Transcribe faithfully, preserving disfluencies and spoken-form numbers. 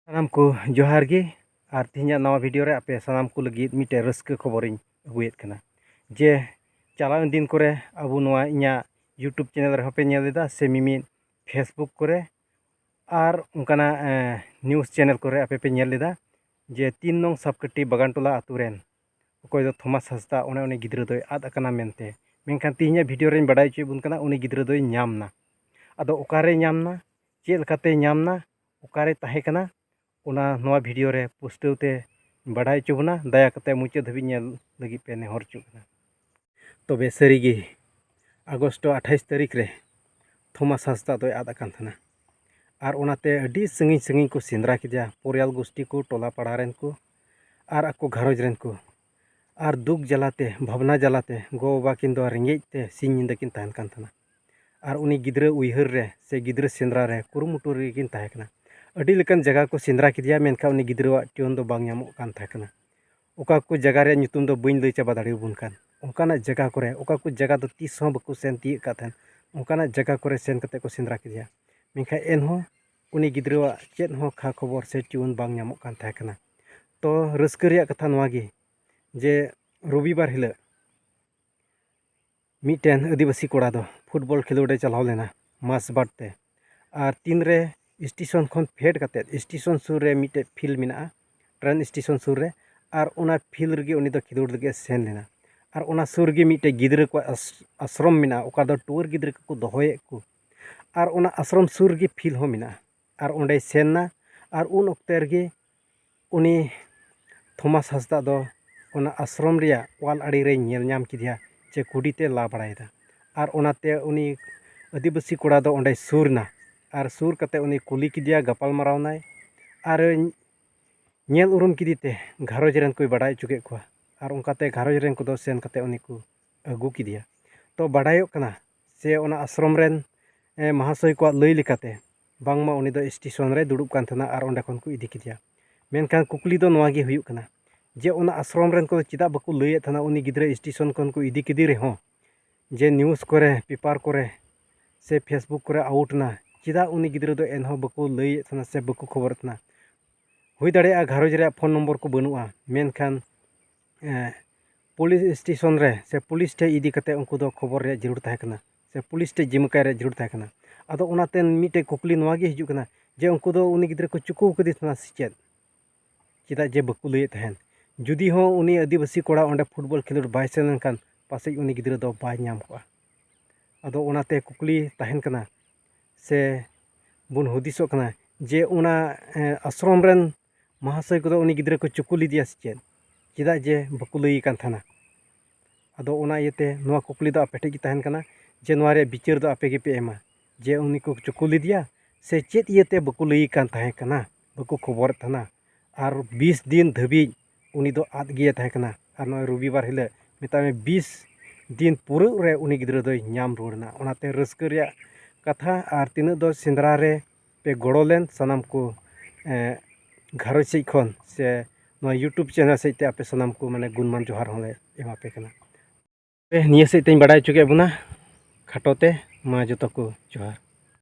ᱥᱟᱱᱟᱢ ᱠᱚ ᱡᱚᱦᱟᱨ ᱜᱮ᱾ ᱟᱨ ᱛᱮᱦᱮᱧᱟᱜ ᱱᱟᱣᱟ ᱵᱷᱤᱰᱤᱭᱳ ᱨᱮ ᱟᱯᱮ ᱥᱟᱱᱟᱢ ᱠᱚ ᱞᱟᱹᱜᱤᱫ ᱢᱤᱫᱴᱮᱡ ᱨᱟᱹᱥᱠᱟᱹ ᱠᱷᱚᱵᱚᱨᱤᱧ ᱟᱹᱜᱩᱭᱮᱫ ᱠᱟᱱᱟ, ᱡᱮ ᱪᱟᱞᱟᱣᱮᱱ ᱫᱤᱱ ᱠᱚᱨᱮ ᱟᱵᱚ ᱱᱚᱣᱟ ᱤᱧᱟᱹᱜ YouTube ᱪᱮᱱᱮᱞ ᱨᱮᱦᱚᱸ ᱯᱮ ᱧᱮᱞ ᱞᱮᱫᱟ, ᱥᱮ ᱢᱤᱢᱤᱫ Facebook ᱠᱚᱨᱮ ᱟᱨ ᱚᱱᱠᱟᱱᱟᱜ ᱱᱤᱭᱩᱡᱽ ᱪᱮᱱᱮᱞ ᱠᱚᱨᱮ ᱟᱯᱮ ᱯᱮ ᱧᱮᱞ ᱞᱮᱫᱟ, ᱡᱮ ᱛᱤᱱ ᱱᱚᱝ ᱥᱟᱵᱠᱟᱹᱴᱤ ᱵᱟᱜᱟᱱᱴᱚᱞᱟ ᱟᱛᱳ ᱨᱮᱱ ᱚᱠᱚᱭ ᱫᱚ ᱛᱷᱚᱢᱟᱥ ᱦᱟᱸᱥᱫᱟ, ᱚᱱᱮ ᱩᱱᱤ ᱜᱤᱫᱽᱨᱟᱹ ᱫᱚᱭ ᱟᱫ ᱟᱠᱟᱱᱟ ᱢᱮᱱᱛᱮ᱾ ᱢᱮᱱᱠᱷᱟᱱ ᱛᱮᱦᱮᱧᱟᱜ ᱵᱷᱤᱰᱤᱭᱳ ᱨᱮᱧ ᱵᱟᱰᱟᱭ ᱦᱚᱪᱚᱭᱮᱫ ᱵᱚᱱ ᱠᱟᱱᱟ, ᱩᱱᱤ ᱜᱤᱫᱽᱨᱟᱹ ᱫᱚᱭ ᱧᱟᱢ ᱮᱱᱟ᱾ ᱟᱫᱚ ᱚᱠᱟᱨᱮ ᱧᱟᱢ ᱮᱱᱟ, ᱪᱮᱫ ᱞᱮᱠᱟᱛᱮ ᱧᱟᱢ ᱮᱱᱟ, ᱚᱠᱟᱨᱮ ᱛᱟᱦᱮᱸ ᱠᱟᱱᱟ, ᱚᱱᱟ ᱱᱚᱣᱟ ᱵᱷᱤᱰᱤᱭᱳ ᱨᱮ ᱯᱩᱥᱴᱟᱹᱣ ᱛᱮ ᱵᱟᱰᱟᱭ ᱦᱚᱪᱚ ᱵᱚᱱᱟ᱾ ᱫᱟᱭᱟ ᱠᱟᱛᱮ ᱢᱩᱪᱟᱹᱫ ᱫᱷᱟᱹᱵᱤᱡ ᱧᱮᱞ ᱞᱟᱹᱜᱤᱫ ᱯᱮ ᱱᱮᱦᱚᱨ ᱦᱚᱪᱚᱜ ᱠᱟᱱᱟ᱾ ᱛᱚᱵᱮ ᱥᱟᱹᱨᱤᱜᱮ ᱟᱜᱚᱥᱴ ᱟᱴᱷᱟᱭᱤᱥ ᱛᱟᱹᱨᱤᱠᱷ ᱨᱮ ᱛᱷᱚᱢᱟᱥ ᱦᱟᱸᱥᱫᱟ ᱫᱚᱭ ᱟᱫ ᱟᱠᱟᱱ ᱛᱟᱦᱮᱱᱟ᱾ ᱟᱨ ᱚᱱᱟᱛᱮ ᱟᱹᱰᱤ ᱥᱟᱺᱜᱤᱧ ᱥᱟᱺᱜᱤᱧ ᱠᱚ ᱥᱮᱸᱫᱽᱨᱟ ᱠᱮᱫᱮᱭᱟ, ᱯᱚᱨᱤᱭᱟᱞ ᱜᱳᱥᱴᱤ ᱠᱚ, ᱴᱚᱞᱟ ᱯᱟᱲᱟ ᱨᱮᱱ ᱠᱚ, ᱟᱨ ᱟᱠᱚ ᱜᱷᱟᱨᱚᱸᱡᱽ ᱨᱮᱱ ᱠᱚ᱾ ᱟᱨ ᱫᱩᱠ ᱡᱟᱞᱟᱛᱮ, ᱵᱷᱟᱵᱽᱱᱟ ᱡᱟᱞᱟᱛᱮ ᱜᱚ-ᱵᱟᱵᱟ ᱠᱤᱱ ᱫᱚ ᱨᱮᱸᱜᱮᱡ ᱛᱮ ᱥᱤᱧ ᱧᱤᱫᱟᱹ ᱠᱤᱱ ᱛᱟᱦᱮᱱ ᱠᱟᱱ ᱛᱟᱦᱮᱱᱟ᱾ ᱟᱨ ᱩᱱᱤ ᱜᱤᱫᱽᱨᱟᱹ ᱩᱭᱦᱟᱹᱨ ᱨᱮ ᱥᱮ ᱜᱤᱫᱽᱨᱟᱹ ᱥᱮᱸᱫᱽᱨᱟ ᱨᱮ ᱠᱩᱨᱩᱢᱩᱴᱩ ᱨᱮᱜᱮ ᱠᱤᱱ ᱛᱟᱦᱮᱸ ᱠᱟᱱᱟ᱾ ᱟᱹᱰᱤ ᱞᱮᱠᱟᱱ ᱡᱟᱭᱜᱟ ᱠᱚ ᱥᱮᱸᱫᱽᱨᱟ ᱠᱮᱫᱮᱭᱟ, ᱢᱮᱱᱠᱷᱟᱱ ᱩᱱᱤ ᱜᱤᱫᱽᱨᱟᱹᱣᱟᱜ ᱴᱷᱤᱠᱟᱹᱱ ᱫᱚ ᱵᱟᱝ ᱧᱟᱢᱚᱜ ᱠᱟᱱ ᱛᱟᱦᱮᱸ ᱠᱟᱱᱟ᱾ ᱚᱠᱟ ᱠᱚ ᱡᱟᱭᱜᱟ ᱨᱮᱭᱟᱜ ᱧᱩᱛᱩᱢ ᱫᱚ ᱵᱟᱹᱧ ᱞᱟᱹᱭ ᱪᱟᱵᱟ ᱫᱟᱲᱮᱭᱟᱵᱚᱱ ᱠᱟᱱ, ᱚᱱᱠᱟᱱᱟᱜ ᱡᱟᱭᱜᱟ ᱠᱚᱨᱮ, ᱚᱠᱟ ᱠᱚ ᱡᱟᱭᱜᱟ ᱫᱚ ᱛᱤᱥ ᱦᱚᱸ ᱵᱟᱠᱚ ᱥᱮᱱ ᱛᱤᱭᱳᱜ ᱠᱟᱫ ᱛᱟᱦᱮᱸᱱ, ᱚᱱᱠᱟᱱᱟᱜ ᱡᱟᱭᱜᱟ ᱠᱚᱨᱮ ᱥᱮᱱ ᱠᱟᱛᱮ ᱠᱚ ᱥᱮᱸᱫᱽᱨᱟ ᱠᱮᱫᱮᱭᱟ᱾ ᱢᱮᱱᱠᱷᱟᱱ ᱮᱱᱦᱚᱸ ᱩᱱᱤ ᱜᱤᱫᱽᱨᱟᱹᱣᱟᱜ ᱪᱮᱫ ᱦᱚᱸ ᱠᱷᱟ ᱠᱷᱚᱵᱚᱨ ᱥᱮ ᱴᱷᱤᱠᱟᱹᱱ ᱵᱟᱝ ᱧᱟᱢᱚᱜ ᱠᱟᱱ ᱛᱟᱦᱮᱸ ᱠᱟᱱᱟ᱾ ᱛᱚ ᱨᱟᱹᱥᱠᱟᱹ ᱨᱮᱭᱟᱜ ᱠᱟᱛᱷᱟ ᱱᱚᱣᱟ ᱜᱮ, ᱡᱮ ᱨᱚᱵᱤᱵᱟᱨ ᱦᱤᱞᱳᱜ ᱢᱤᱫᱴᱮᱱ ᱟᱹᱫᱤᱵᱟᱹᱥᱤ ᱠᱚᱲᱟ ᱫᱚ ᱯᱷᱩᱴᱵᱚᱞ ᱠᱷᱮᱞᱳᱰ ᱮ ᱪᱟᱞᱟᱣ ᱞᱮᱱᱟ ᱢᱟᱥᱵᱟᱴ ᱛᱮ᱾ ᱟᱨ ᱛᱤᱱᱨᱮ ᱥᱴᱮᱥᱚᱱ ᱠᱷᱚᱱ ᱯᱷᱮᱰ ᱠᱟᱛᱮᱫ, ᱥᱴᱮᱥᱚᱱ ᱥᱩᱨ ᱨᱮ ᱢᱤᱫᱴᱮᱡ ᱯᱷᱤᱞᱰ ᱢᱮᱱᱟᱜᱼᱟ, ᱴᱨᱮᱱ ᱥᱴᱮᱥᱚᱱ ᱥᱩᱨ ᱨᱮ, ᱟᱨ ᱚᱱᱟ ᱯᱷᱤᱞᱰ ᱨᱮᱜᱮ ᱩᱱᱤ ᱫᱚ ᱠᱷᱮᱞᱳᱰ ᱞᱟᱹᱜᱤᱫ ᱮ ᱥᱮᱱ ᱞᱮᱱᱟ᱾ ᱟᱨ ᱚᱱᱟ ᱥᱩᱨ ᱨᱮᱜᱮ ᱢᱤᱫᱴᱮᱡ ᱜᱤᱫᱽᱨᱟᱹ ᱠᱚᱣᱟᱜ ᱟᱥ-, ᱟᱥᱨᱚᱢ ᱢᱮᱱᱟᱜᱼᱟ, ᱚᱠᱟ ᱫᱚ ᱴᱩᱣᱟᱹᱨ ᱜᱤᱫᱽᱨᱟᱹ ᱠᱚᱠᱚ ᱫᱚᱦᱚᱭᱮᱫ ᱠᱚ᱾ ᱟᱨ ᱚᱱᱟ ᱟᱥᱨᱚᱢ ᱥᱩᱨ ᱨᱮᱜᱮ ᱯᱷᱤᱞᱰ ᱦᱚᱸ ᱢᱮᱱᱟᱜᱼᱟ᱾ ᱟᱨ ᱚᱸᱰᱮᱭ ᱥᱮᱱ ᱮᱱᱟ᱾ ᱟᱨ ᱩᱱ ᱚᱠᱛᱮ ᱨᱮᱜᱮ ᱩᱱᱤ ᱛᱷᱚᱢᱟᱥ ᱦᱟᱸᱥᱫᱟ ᱫᱚ ᱚᱱᱟ ᱟᱥᱨᱚᱢ ᱨᱮᱭᱟᱜ ᱚᱣᱟᱞ ᱟᱲᱮ ᱨᱮᱭ ᱧᱮᱞ ᱧᱟᱢ ᱠᱮᱫᱮᱭᱟ ᱡᱮ ᱠᱩᱰᱤ ᱛᱮ ᱞᱟ ᱵᱟᱲᱟᱭᱮᱫᱟ᱾ ᱟᱨ ᱚᱱᱟᱛᱮ ᱩᱱᱤ ᱟᱹᱫᱤᱵᱟᱹᱥᱤ ᱠᱚᱲᱟ ᱫᱚ ᱚᱸᱰᱮᱭ ᱥᱩᱨ ᱮᱱᱟ᱾ ᱟᱨ ᱥᱩᱨ ᱠᱟᱛᱮ ᱩᱱᱤ ᱠᱩᱞᱤ ᱠᱮᱫᱮᱭᱟ, ᱜᱟᱯᱟᱞ ᱢᱟᱨᱟᱣ ᱮᱱᱟᱭ᱾ ᱟᱨ ᱧᱮᱞ ᱩᱨᱩᱢ ᱠᱮᱫᱮ ᱛᱮ ᱜᱷᱟᱨᱚᱸᱡᱽ ᱨᱮᱱ ᱠᱚᱭ ᱵᱟᱰᱟᱭ ᱦᱚᱪᱚ ᱠᱮᱫ ᱠᱚᱣᱟ᱾ ᱟᱨ ᱚᱱᱠᱟᱛᱮ ᱜᱷᱟᱨᱚᱸᱡᱽ ᱨᱮᱱ ᱠᱚᱫᱚ ᱥᱮᱱ ᱠᱟᱛᱮ ᱩᱱᱤ ᱠᱚ ᱟᱹᱜᱩ ᱠᱮᱫᱮᱭᱟ᱾ ᱛᱚ ᱵᱟᱰᱟᱭᱚᱜ ᱠᱟᱱᱟ ᱥᱮ ᱚᱱᱟ ᱟᱥᱨᱚᱢ ᱨᱮᱱ, ᱮ, ᱢᱟᱦᱟᱥᱚᱭ ᱠᱚᱣᱟᱜ ᱞᱟᱹᱭ ᱞᱮᱠᱟᱛᱮ ᱵᱟᱝᱢᱟ ᱩᱱᱤ ᱫᱚ ᱥᱴᱮᱥᱚᱱ ᱨᱮ ᱫᱩᱲᱩᱵ ᱠᱟᱱ ᱛᱟᱦᱮᱱᱟ ᱟᱨ ᱚᱸᱰᱮ ᱠᱷᱚᱱ ᱠᱚ ᱤᱫᱤ ᱠᱮᱫᱮᱭᱟ᱾ ᱢᱮᱱᱠᱷᱟᱱ ᱠᱩᱠᱞᱤ ᱫᱚ ᱱᱚᱣᱟ ᱜᱮ ᱦᱩᱭᱩᱜ ᱠᱟᱱᱟ ᱡᱮ ᱚᱱᱟ ᱟᱥᱨᱚᱢ ᱨᱮᱱ ᱠᱚᱫᱚ ᱪᱮᱫᱟᱜ ᱵᱟᱠᱚ ᱞᱟᱹᱭᱮᱫ ᱛᱟᱦᱮᱱᱟ ᱩᱱᱤ ᱜᱤᱫᱽᱨᱟᱹ ᱥᱴᱮᱥᱚᱱ ᱠᱷᱚᱱ ᱠᱚ ᱤᱫᱤ ᱠᱮᱫᱮ ᱨᱮᱦᱚᱸ, ᱡᱮ ᱱᱤᱭᱩᱡᱽ ᱠᱚᱨᱮ, ᱯᱮᱯᱟᱨ ᱠᱚᱨᱮ ᱥᱮ ᱯᱷᱮᱥᱵᱩᱠ ᱠᱚᱨᱮ ᱟᱣᱩᱴ ᱮᱱᱟ, ᱪᱮᱫᱟᱜ ᱩᱱᱤ ᱜᱤᱫᱽᱨᱟᱹ ᱫᱚ ᱮᱱᱦᱚᱸ ᱵᱟᱠᱚ ᱞᱟᱹᱭᱮᱫ ᱛᱟᱦᱮᱱᱟ ᱥᱮ ᱵᱟᱠᱚ ᱠᱷᱚᱵᱚᱨᱮᱫ ᱛᱟᱦᱮᱱᱟ? ᱦᱩᱭ ᱫᱟᱲᱮᱭᱟᱜᱼᱟ ᱜᱷᱟᱨᱚᱸᱡᱽ ᱨᱮᱭᱟᱜ ᱯᱷᱳᱱ ᱱᱚᱢᱵᱚᱨ ᱠᱚ ᱵᱟᱹᱱᱩᱜᱼᱟ, ᱢᱮᱱᱠᱷᱟᱱ ᱮᱸ, ᱯᱩᱞᱤᱥ ᱥᱴᱮᱥᱚᱱ ᱨᱮ ᱥᱮ ᱯᱩᱞᱤᱥ ᱴᱷᱮᱱ ᱤᱫᱤ ᱠᱟᱛᱮ ᱩᱱᱠᱩ ᱫᱚ ᱠᱷᱚᱵᱚᱨ ᱨᱮᱭᱟᱜ ᱡᱟᱹᱨᱩᱲ ᱛᱟᱦᱮᱸ ᱠᱟᱱᱟ ᱥᱮ ᱯᱩᱞᱤᱥ ᱴᱷᱮᱱ ᱡᱤᱢᱟᱹ ᱠᱟᱭ ᱨᱮᱭᱟᱜ ᱡᱟᱹᱨᱩᱲ ᱛᱟᱦᱮᱸ ᱠᱟᱱᱟ᱾ ᱟᱫᱚ ᱚᱱᱟᱛᱮ ᱢᱤᱫᱴᱮᱡ ᱠᱩᱠᱞᱤ ᱱᱚᱣᱟ ᱜᱮ ᱦᱤᱡᱩᱜ ᱠᱟᱱᱟ ᱡᱮ ᱩᱱᱠᱩ ᱫᱚ ᱩᱱᱤ ᱜᱤᱫᱽᱨᱟᱹ ᱠᱚ ᱪᱩᱠᱩ ᱟᱠᱟᱫᱮ ᱛᱟᱦᱮᱱᱟ ᱥᱮ ᱪᱮᱫ? ᱪᱮᱫᱟᱜ ᱡᱮ ᱵᱟᱠᱚ ᱞᱟᱹᱭᱮᱫ ᱛᱟᱦᱮᱱ? ᱡᱩᱫᱤ ᱦᱚᱸ ᱩᱱᱤ ᱟᱹᱫᱤᱵᱟᱹᱥᱤ ᱠᱚᱲᱟ ᱚᱸᱰᱮ ᱯᱷᱩᱴᱵᱚᱞ ᱠᱷᱮᱞᱳᱰ ᱵᱟᱭ ᱥᱮᱱ ᱞᱮᱱᱠᱷᱟᱱ ᱯᱟᱥᱮᱡ ᱩᱱᱤ ᱜᱤᱫᱽᱨᱟᱹ ᱫᱚ ᱵᱟᱭ ᱧᱟᱢ ᱠᱚᱜᱼᱟ᱾ ᱟᱫᱚ ᱚᱱᱟᱛᱮ ᱠᱩᱠᱞᱤ ᱛᱟᱦᱮᱱ ᱠᱟᱱᱟ ᱥᱮ ᱵᱚᱱ ᱦᱩᱫᱤᱥᱚᱜ ᱠᱟᱱᱟ ᱡᱮ ᱚᱱᱟ, ᱮᱸ, ᱟᱥᱨᱚᱢ ᱨᱮᱱ ᱢᱟᱦᱟᱥᱚᱭ ᱠᱚᱫᱚ ᱩᱱᱤ ᱜᱤᱫᱽᱨᱟᱹ ᱠᱚ ᱪᱩᱠᱩ ᱞᱮᱫᱮᱭᱟ ᱥᱮ ᱪᱮᱫ? ᱪᱮᱫᱟᱜ ᱡᱮ ᱵᱟᱠᱚ ᱞᱟᱹᱭ ᱟᱠᱟᱱ ᱛᱟᱦᱮᱱᱟ᱾ ᱟᱫᱚ ᱚᱱᱟ ᱤᱭᱟᱹᱛᱮ ᱱᱚᱣᱟ ᱠᱩᱠᱞᱤ ᱫᱚ ᱟᱯᱮ ᱴᱷᱮᱱ ᱜᱮ ᱛᱟᱦᱮᱱ ᱠᱟᱱᱟ ᱡᱮ ᱱᱚᱣᱟ ᱨᱮᱭᱟᱜ ᱵᱤᱪᱟᱹᱨ ᱫᱚ ᱟᱯᱮ ᱜᱮᱯᱮ ᱮᱢᱟ ᱡᱮ ᱩᱱᱤ ᱠᱚ ᱪᱩᱠᱩ ᱞᱮᱫᱮᱭᱟ ᱥᱮ ᱪᱮᱫ ᱤᱭᱟᱹᱛᱮ ᱵᱟᱠᱚ ᱞᱟᱹᱭ ᱟᱠᱟᱱ ᱛᱟᱦᱮᱸ ᱠᱟᱱᱟ, ᱵᱟᱠᱚ ᱠᱷᱚᱵᱚᱨᱮᱫ ᱛᱟᱦᱮᱱᱟ᱾ ᱟᱨ ᱵᱤᱥ ᱫᱤᱱ ᱫᱷᱟᱹᱵᱤᱡ ᱩᱱᱤ ᱫᱚ ᱟᱫ ᱜᱮᱭ ᱛᱟᱦᱮᱸ ᱠᱟᱱᱟ᱾ ᱟᱨ ᱱᱚᱜᱼᱚᱭ ᱨᱚᱵᱤᱵᱟᱨ ᱦᱤᱞᱳᱜ ᱢᱮᱛᱟᱜ ᱢᱮ ᱵᱤᱥ ᱫᱤᱱ ᱯᱩᱨᱟᱹᱜ ᱨᱮ ᱩᱱᱤ ᱜᱤᱫᱽᱨᱟᱹ ᱫᱚᱭ ᱧᱟᱢ ᱨᱩᱣᱟᱹᱲ ᱮᱱᱟ᱾ ᱚᱱᱟᱛᱮ ᱨᱟᱹᱥᱠᱟᱹ ᱨᱮᱭᱟᱜ ᱠᱟᱛᱷᱟ, ᱟᱨ ᱛᱤᱱᱟᱹᱜ ᱫᱚ ᱥᱮᱸᱫᱽᱨᱟ ᱨᱮ ᱯᱮ ᱜᱚᱲᱚ ᱞᱮᱱ ᱥᱟᱱᱟᱢ ᱠᱚ, ᱮᱸ, ᱜᱷᱟᱨᱚᱸᱡᱽ ᱥᱮᱫ ᱠᱷᱚᱱ ᱥᱮ ᱱᱚᱣᱟ YouTube ᱪᱮᱱᱮᱞ ᱥᱮᱫ ᱛᱮ ᱟᱯᱮ ᱥᱟᱱᱟᱢ ᱠᱚ ᱢᱟᱱᱮ ᱜᱩᱱᱢᱟᱱ ᱡᱚᱦᱟᱨ ᱦᱚᱸᱞᱮ ᱮᱢᱟ ᱯᱮ ᱠᱟᱱᱟ᱾ ᱱᱤᱭᱟᱹ ᱥᱮᱫ ᱛᱮᱧ ᱵᱟᱰᱟᱭ ᱦᱚᱪᱚ ᱠᱮᱫ ᱵᱚᱱᱟ ᱠᱷᱟᱴᱚ ᱛᱮ, ᱢᱟ ᱡᱚᱛᱚ ᱠᱚ ᱡᱚᱦᱟᱨ᱾